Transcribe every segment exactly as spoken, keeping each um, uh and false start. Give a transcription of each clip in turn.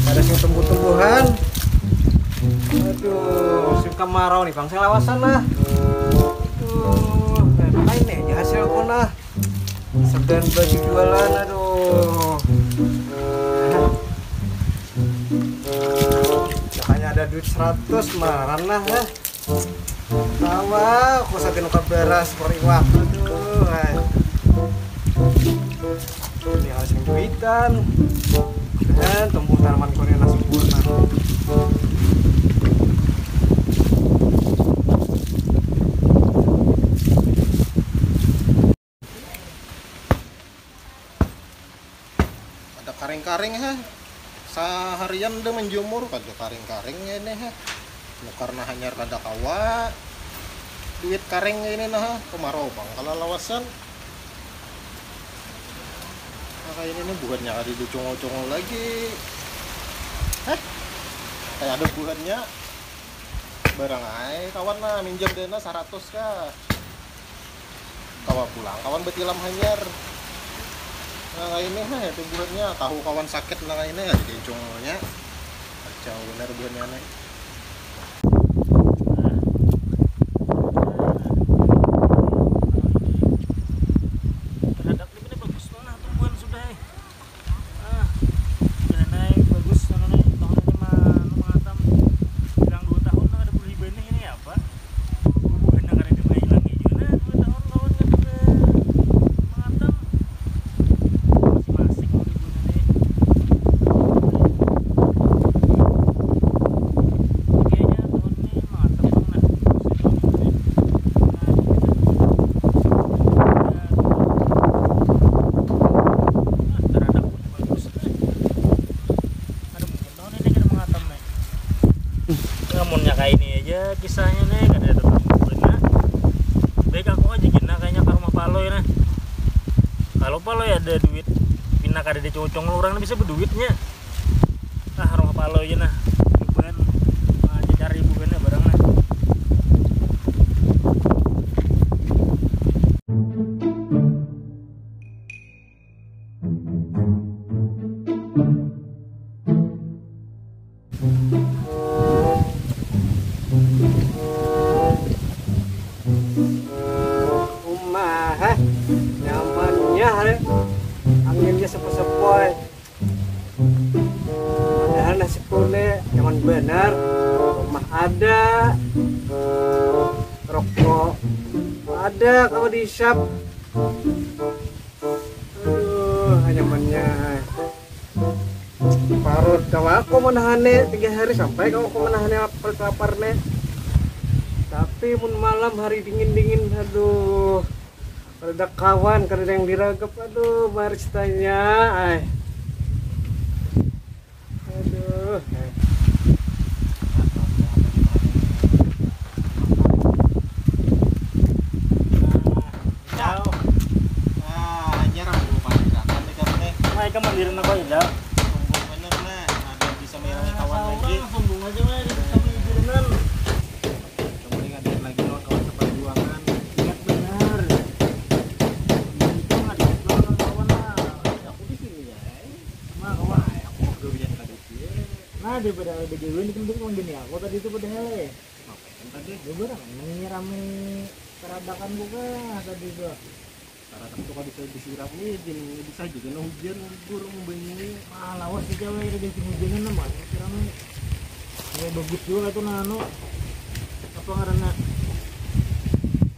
Kada sing tumbuh-tumbuhan. Aduh, musim kemarau nih, bang, sing lawasan lah. Aduh, kayak ini aja hasilku nah. Segan baju jualan, aduh. Makanya ada duit seratus marah lah. Tawa, aku sampai nukar beras, kor iwak. Aduh, ay. Ini harus duitan. Dan tumbuh tanaman korea sempurna. Ada karing-karing ha. Saharian udah menjemur kada karing-karing ini ha. Nukar nah hanyar kada kawa. Duit karing ini nah ha. Kemarau bang kalau lawasan. Nah, kayak ini nih buhannya kada dicungul-cungul lagi. Heh. Kayak ada buhannya. Barang ai kawan lah minjam dana seratus kah. Kawa pulang kawan betilam hanyar. Nah, ini mah ya buhannya tahu kawan sakit nah ini ya jadi cungulnya. Kacau benar buhannya nih. Terhadap ini bagus tuh nah tumbuhan sudah eh. Ah, udah naik bagus sana nih tahun ini mah anu, mangatam bilang dua tahun lah ada beli benih ini apa bubuhan yang ada di Mailang ini juga nah dua tahun kawan kan juga mangatam masih masih kalau di bulan ini kayaknya tahun ini mangatam bang nah tahun ini nah, terhadap bagus eh. Ada mungkin tahun ini kada mangatam nih. Ngamunnya kayak ini aja kisahnya nih kada ada tetangga nah. Baik aku aja gina kayaknya ke rumah Palui nah. Kalau Palui ada duit pina kada dicocong orang bisa berduitnya. Ah rumah Palui aja nah. Bukan aja cari bukannya barang nah. Rumah, heh. Nyamannya, heh. Anginnya sepoi-sepoi. Padahal nasib kune nyaman benar. Rumah ada, rokok ada, kalau dihisap. Aduh, nyamannya. Parut kawa aku menahane tiga hari sampai kawa aku menahane lapar lapar ne. Tapi mun malam hari dingin dingin, aduh, kada ada kawan, kada ada yang diragap, aduh, maristanya, ay. Aduh. Jauh. Ah, hanyar aku lupa tindakan nih kamu nih. Nah, ikam mandiran aku aja, Jal. Sombong bener nah, ada bisa mailangi kawan lagi. Sombong aja weh, di kami jalanan. Kamu nih ada lagi lawan kawan seperjuangan. Ingat bener. Itu nggak ada lawan kawan lah. Aku di sini ya. Nah, kawan, aku gawian tadi sih. Nah, daripada ada gawian itu mending kawan gini aku tadi itu padahal eh. Ngapain tadi? Gue barang ini rame keradakan gue kah tadi itu. Karena kan tuh bisa disiram nih, jadi bisa juga nah hujan gugur membanjiri. Ah, lawas aja weh, ada hujan-hujanan lah, mana sih rame. Ya, bagus juga itu nah, anu. Apa ngarannya?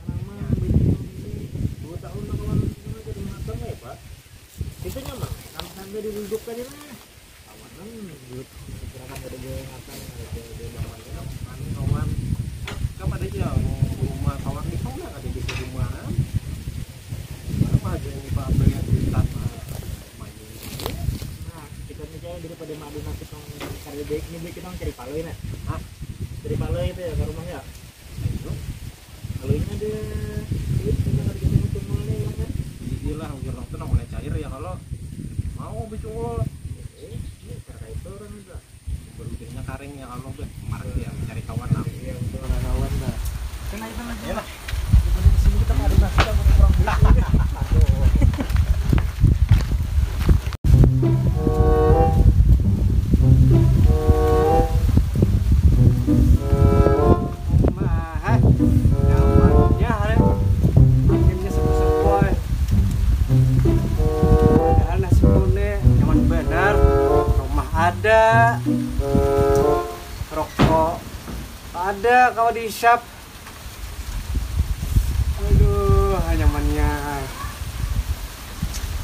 Tanaman, banjir, dua tahun lah kawan, jadi matang ya, Pak. Itu nyaman, sampai duduk aja nah. Kawanan duit pikiran kada ada yang akan ada ada bangun ya. Anu kawan, kan ada aja mau rumah kawan di sana ada di rumah. Mana mah aja ini pak beli yang di tanah main ini. Nah, kita nih kayak daripada madu nasi tong kada baik ini baik kita cari palui nah. Hah? Cari palui itu ya ke rumahnya. Ayo. Kalau ini ada duit kita harus ketemu semua nih ya kan. Iyalah, ujung waktu namanya cair ya kalau mau bercungul. Eh, ini cara itu orang juga. Berujungnya karing ya kalau gue kemarin dia cari kawan lah. Iya, betul, ada kawan dah. Kan itu lagi. Iyalah. Di sini kita mau ada nasi sama kurang duit. Aduh. Rokok ada kawa dihisap. Aduh, nyamannya.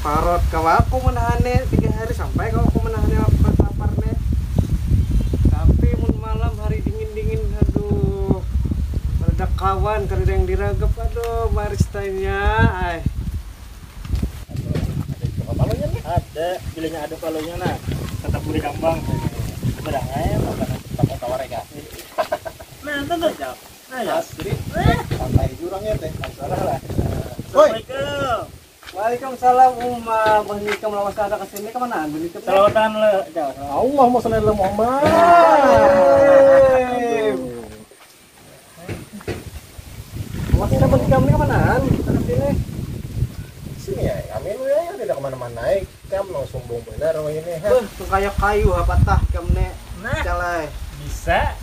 Parut kawa aku menahannya tiga hari, sampai kawa aku menahannya lapar, lapar nih. Tapi mun malam hari dingin-dingin, aduh, ada kawan, kada ada yang diragap, aduh, maristanya, ay. Ada juga palonya nih. Ada, bilanya ada palonya nah. Tetap beri kambang. Berangai apa? Tetap tawar ya. Nah, tentu jawab. Nah, ya. Asli. Santai jurang ya teh. Masalah lah. Woi. Assalamualaikum. Waalaikumsalam Uma, bah nikam lawas ada kesini kemanaan bah nikam? Selawatan le, jauh. Allahumma sholli ala Muhammad. Lawas ada bah nikam ni kemanaan ada kesini? Sini ya, kami lu ya, ya tidak kemana-mana. Ikam nang sumbung benar wah ini. Hah? Beuh, kaya kayu ha patah ikam ni. Nah. Calai. Bisa.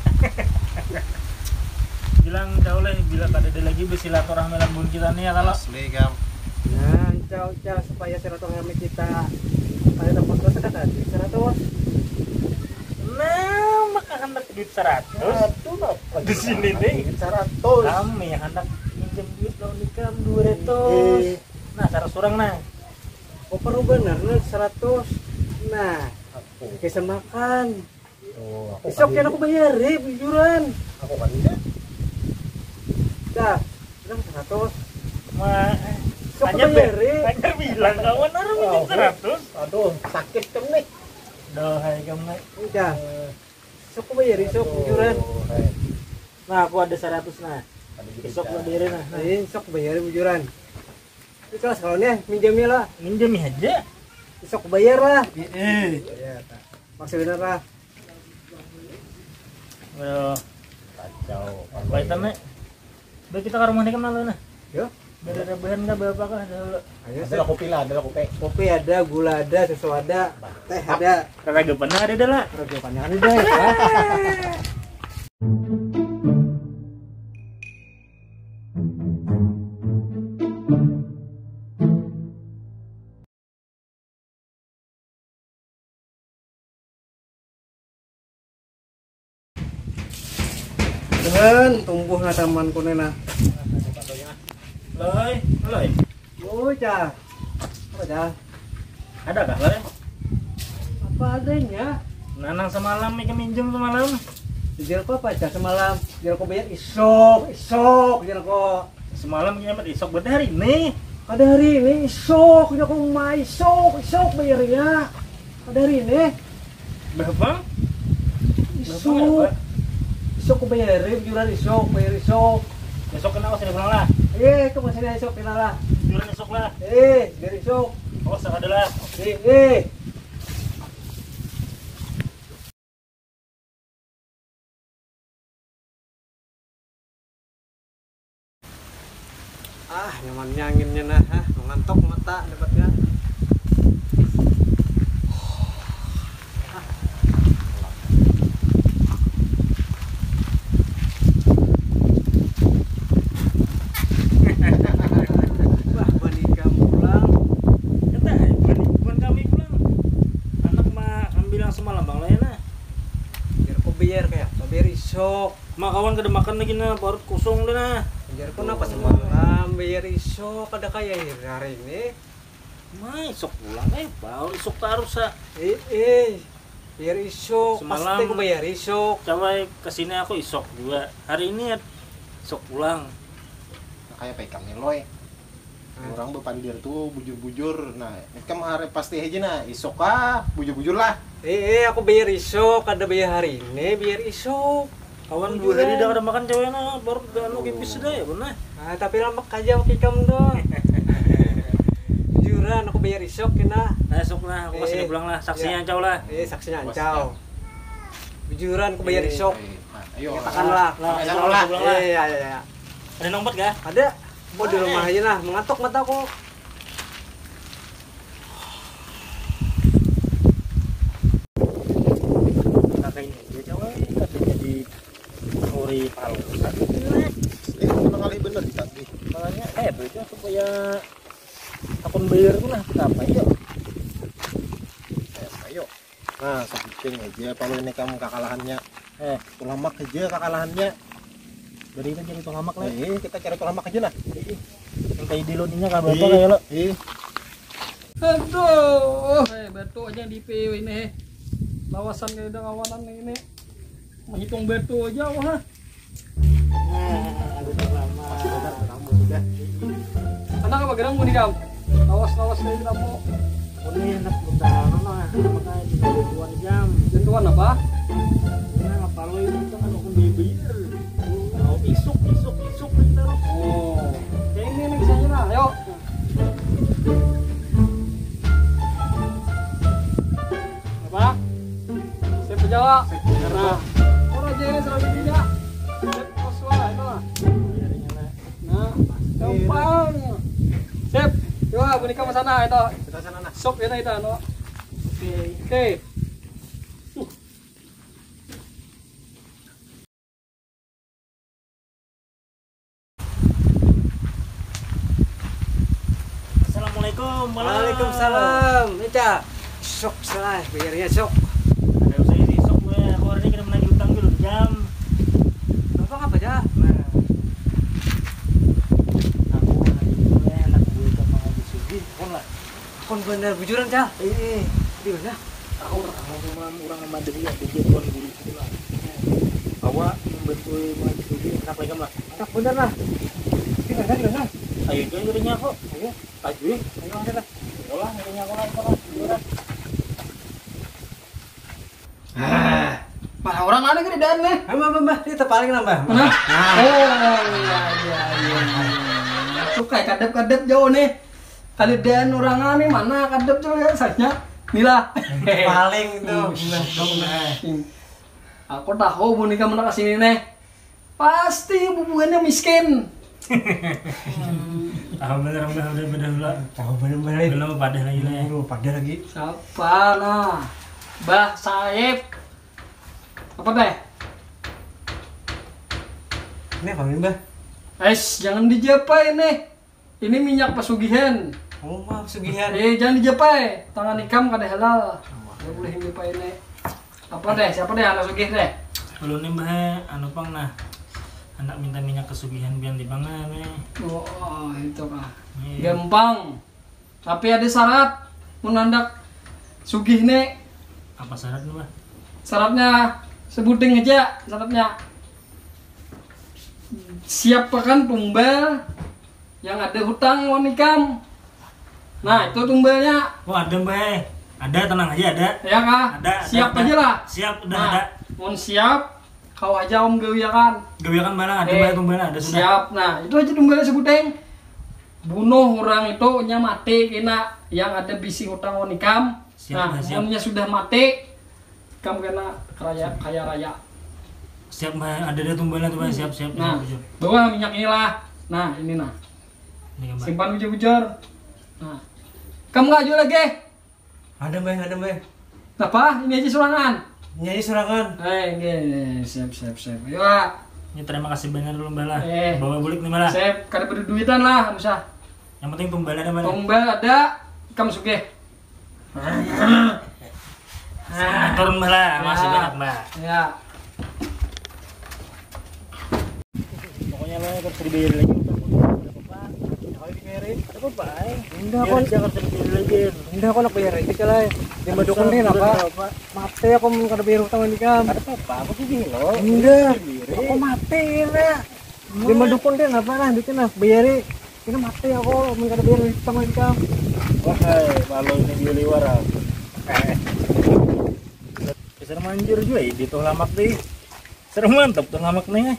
Bilang jauh lah bila kada ada lagi bersilaturahmi lambun kita nih ya kalau. Asli kam. Nah, cau cau supaya silaturahmi kita pada tempat dosa kan tadi seratus. Nah, maka hendak duit seratus. Aduh, apa di sini nih? Duit seratus. Kami yang hendak minjem duit lawan ikam dua ratus. Nah, cara surang nah. Oh, perlu benar nah seratus. Nah, oke makan. Oh, aku isok kan aku bayari bujuran. Aku kan tidak. Dah, bilang seratus. Ma, isok aku bayari. Hanya bilang kawan orang itu seratus. Aduh, sakit kemik. Doh, hai kemik. Udah. Isok aku bayari isok bujuran. Nah, aku ada seratus nah. Isok aku bayari nah. Nah. Isok bayari bujuran. Ikhlas kalau nih minjami lah. Minjami aja. Isok bayar lah. Iya. Iya. Masih benar lah. Ayo. Kacau. Baik tame. Baik kita ke rumah nih kenal nah. Yo. Beda rebahan nggak bapak lah dulu. Ayo. Ada kopi lah, ada kopi. Kopi ada, gula ada, susu ada, teh ada. Raga pernah ada dah lah. Raga pernah ada dah. Dengan tumbuh nah taman kuning nah. Loi, loi. Oh, cah. Apa cah? Ada kah loi? Apa adanya? Nanang semalam nih keminjem semalam. Jujur apa cah semalam? Jujur aku bayar isok, isok, jujur aku. Semalam kiamat isok berarti hari ini. Kada hari ini isok, aku mai isok, isok bayarnya. Kada hari ini. Berapa? Isok. Isok aku bayar, bujuran isok, bayar isok. Isok kena usah pulang lah. Eh, itu masih isok kena lah. Bujuran isok lah. Eh, bayar isok. Awas ada lah. Eh, eh. Ah, nyamannya anginnya nah, ah, mengantok mata dapatnya. Bah, banikam pulang. Kata, bukan kami pulang. Anak ma ambil yang semalam bang lain nah. Biar kau biar kayak, kau biar isok. Ma kawan kada makan lagi nah, parut kosong dah nah. Jar ku napa semalam bayar isuk kada kaya hari ini. Ma isuk pulang eh, baru isuk tarus ah. Eh, eh, bayar isuk, pasti ku bayar isuk. Cawai kesini aku isuk juga. Hari ini isuk pulang. Nah, kaya apa ikam nih loy. Orang bepandir tuh bujur-bujur. Nah, ikam hari pasti aja nah, isuk ah, bujur-bujur lah. Eh, eh, aku bayar isuk, kada bayar hari ini, bayar isuk. Kawan dua hari dah kada makan cewek nah, baru dah anu pipis sudah ya benar. Ah, tapi lamak aja aku ikam tuh. Bujuran, aku bayar isuk kena. Nah, isuk lah, aku kasih pulang lah, saksinya ancau lah. Eh, saksinya ancau. Bujuran, aku bayar isuk. Ayo, katakan lah. Lah, pulang lah. Eh, ya, ya, ya. Ada nompat kah? Ada. Mau di rumah aja nah, mengantuk mataku. Pakai ini aja coba katanya di Ori Palu. Eh, mengalih bener di tadi. Makanya eh itu supaya akun bayar tuh nah kita apa yuk? Ayo. Nah, sabuting aja kalau ini kamu kakalahannya. Eh, Tuh Lamak aja kakalahannya. Jadi kita cari Tuh Lamak lah. Ini kita cari Tuh Lamak aja lah. Minta ide lo dinya kabar apa kayak lo? Ih, Aduh, eh, batu aja di P W ini. Lawasan kayak udah kawanan ini. Menghitung batu aja wah. Nah, udah lama. Kamu sudah. Anak apa gerang muni kamu? Lawas-lawas kayak kamu. Ini enak bunda, mama. Makanya di tuan jam. Tentuan apa? Ini apa lo ini kan aku bibir. Mau isuk, isuk, isuk terus. Oh, kayak ini nih kisahnya lah. Ayo. Apa? Saya pejawa. Nah, orang aja ini serang dia. Saya kos suara itu lah. Nah, gampang. Sip. Yo, aku nikah ke sana itu. Kita sana nah. Sok itu itu anu. Oke. Oke. Assalamualaikum. Waalaikumsalam. Ica. Sok salah bayarnya sok. Ada usaha ini sok gue. Aku hari ini kena menagih utang dulu jam. Bapak apa aja? Nah. Aku hari ini anak gue sama Haji Sugih. Kon lah. Kon bener bujuran cah. Eh, Di mana? Aku aku cuma orang sama dia ya, dia tuan guru itu lah. Bawa membantu Haji Sugih, enak lagi lah. Enak bener lah. Di mana, di mana? Ayo, jangan jadinya kok. Ayo. Ayo, ayo, ada lah. Sekolah, jadinya aku lah, sekolah. Sekolah. Malah orang mana gede dan nih. Mbah, mbah, mbah, ini terpaling lah, mbah. Mana? Oh, iya, iya, iya. Suka kadep-kadep jauh nih. Kali dan orang nih mana kadep jauh ya, saya. Nila. Paling tuh. Aku tahu bu nikah mana kesini nih. Pasti bubuhannya miskin. Ah, bener, bener, bener, bener, bener. Tahu bener-bener. Belum padah lagi nih. Aduh, pada lagi. Siapa nah? Bah Saib. Apa teh? Ini apa, mbah? Es, jangan dijapai nih. Ini minyak pesugihan. Oh, maaf, sugihan. Eh, jangan dijapai. Tangan ikam kada halal. Tidak boleh dijapai nih. Apa deh? Siapa deh anak sugih deh? Belum nih, mbah, anu pang nah. Anak minta minyak kesugihan biar di pangan nih. Oh, oh, itu kah. Iya. Gampang. Tapi ada syarat. Mun handak sugih nih, Apa syaratnya, mbah? Syaratnya sebuting aja syaratnya. Siapakan tumbal yang ada hutang wan ikam. Nah, itu tumbalnya. Oh, ada, mbah. Ada, tenang aja, ada. Ya kah? Ada, ada, Siap ada. Aja lah. Siap, udah Nah, ada. Mun siap, kau aja om gawiakan. Gawiakan barang, ada, Eh, mbah, tumbal ada sudah. Siap. Nah, itu aja tumbal sebuting. Bunuh orang itu nya mati kena yang ada bisi hutang wan ikam. Siap, Nah, Mbah, siap. Munnya sudah mati, ikam kena kaya kaya raya. Siap, mbah, ada, ada tumbalnya tuh, mbah, siap, siap, Nah, siap, siap. Bawa minyak inilah. Nah, ini nah. Ini, mbah. Simpan bujur-bujur. Nah. Kamu nggak jual lagi? Ada, mbah, ada, mbah. Apa? Ini aja surangan. Nyanyi surangan. Eh, nggih, siap siap siap. Ayo, Pak. Ini terima kasih banyak dulu, mbah lah. Eh. Bawa bulik nih, mbah lah. Saya kada berduitan lah, usah. Yang penting tumbal ada, mbah. Tumbal ada, ikam sugih. Nah, turun, mbah lah, masih Ya. Banyak, mbah. Ya. Pokoknya lo harus dibayar lagi utang. Ada apa-apa? Ada apa-apa, eh? Enggak, Biar kon. Aja harus dibayar lagi. Enggak, kon nak bayar lagi, calai. Dia mah dukun deh, apa? Mati aku mun kada bayar utang wan ikam. Ada apa-apa? Aku sih gini lo. Enggak. Sendiri. Aku mati, enggak. Dia mah dukun deh, apa lah, bikin lah, bayari. Ini mati aku, mun kada bayar utang wan ikam. Wahai, malu ini dia liwar, ah. Eh. Besar manjur juga ya, di Tuh Lamak deh. Seru mantap Tuh Lamak nih.